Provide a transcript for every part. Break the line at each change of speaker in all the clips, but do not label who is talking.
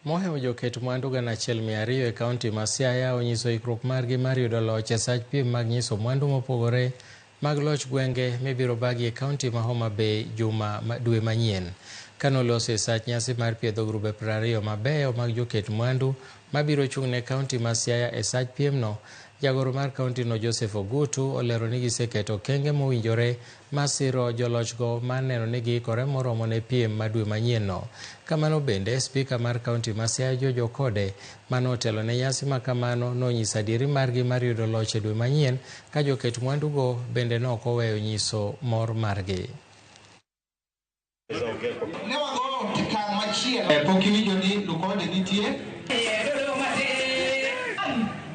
Mohewo joket mwandu 1200 e kaunti ma Siaya onyiso ikruok margi mar yudo loch e sach piem mag nyiso mwandu mopogore mag loch gwenge mibiro bagi e kaunti ma Homa Bay juma dwe manyien. Kanoloso e sach nyasi mar piedho grube 20 mabeyo mag joket mwandu mabiro chung' ne kaunti ma Siaya e sach piemno, jagoro mar kauntino Joseph Ogutu olero ni giseketo okenge mowinjore masiro jolochgo mar neno ni giikore moromo ne piem ma dwe manyienno. Kamano bende, spika mar kaunti ma Siaya George Okode manotelo ne nyasi ma kamano nonyiso adieri margi mar yudo loch e dwe manyien ka joket mwandugo bende nok oweyo nyiso mor margi.
Ne wago okang' machielo. Pok iwinjo ni Lukode nitie?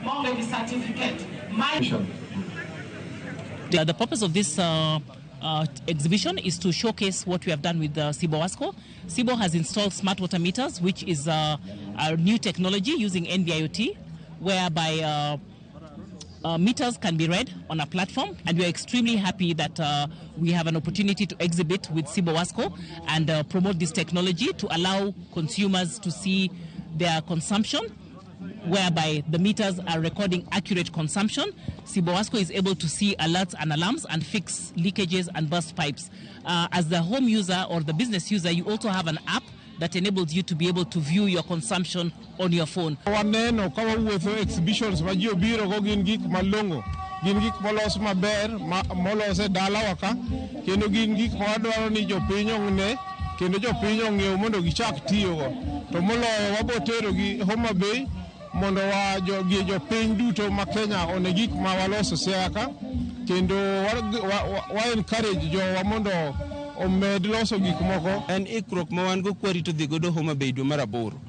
Maonge gi certificate.
The purpose of this exhibition is to showcase what we have done with Sibo Wasco. Sibo has installed smart water meters, which is a new technology using NB-IoT, whereby meters can be read on a platform, and we are extremely happy that we have an opportunity to exhibit with Sibo Wasco and promote this technology to allow consumers to see their consumption, whereby the meters are recording accurate consumption. Sibo Wasco is able to see alerts and alarms and fix leakages and burst pipes. As the home user or the business user, you also have an app that enables you to be able to view your consumption on your phone.
Waneno ka wawuotho exhibitions ma ji obiro go gin gik malong'o, gin gik molos maber, molos e dalawa ka, kendo gin gik ma wadwaro ni jopiny ong'e kendo jopiny ong'iew mondo gichak tiyogo. To moloyo wabo terogi Homa Bay mondo wa jo, gi jopiny duto ma Kenya one gik ma waloso Siaya ka, kendo wa encourage jowa mondo omed loso gik moko.
En ikruok ma wan go kwarito dhi godo Homa Bay dwe mar aboro.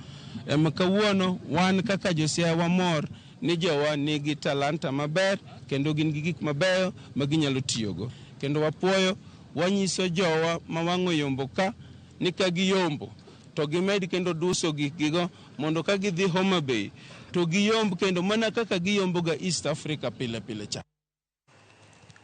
Ema kawuono wan kaka josiaya wamor ni jowa nigi talanta maber kendo gin gi gik mabeyo ma ginyalo tiyogo. Kendo wapuoyo, wanyiso jowa ma wang' oyombo ka ni ka giyombo to gimed kendo duso gikgigo mondo ka gidhi Homa Bay to giyomb kendo mana kaka giyombo ga East Africa pile pile cha.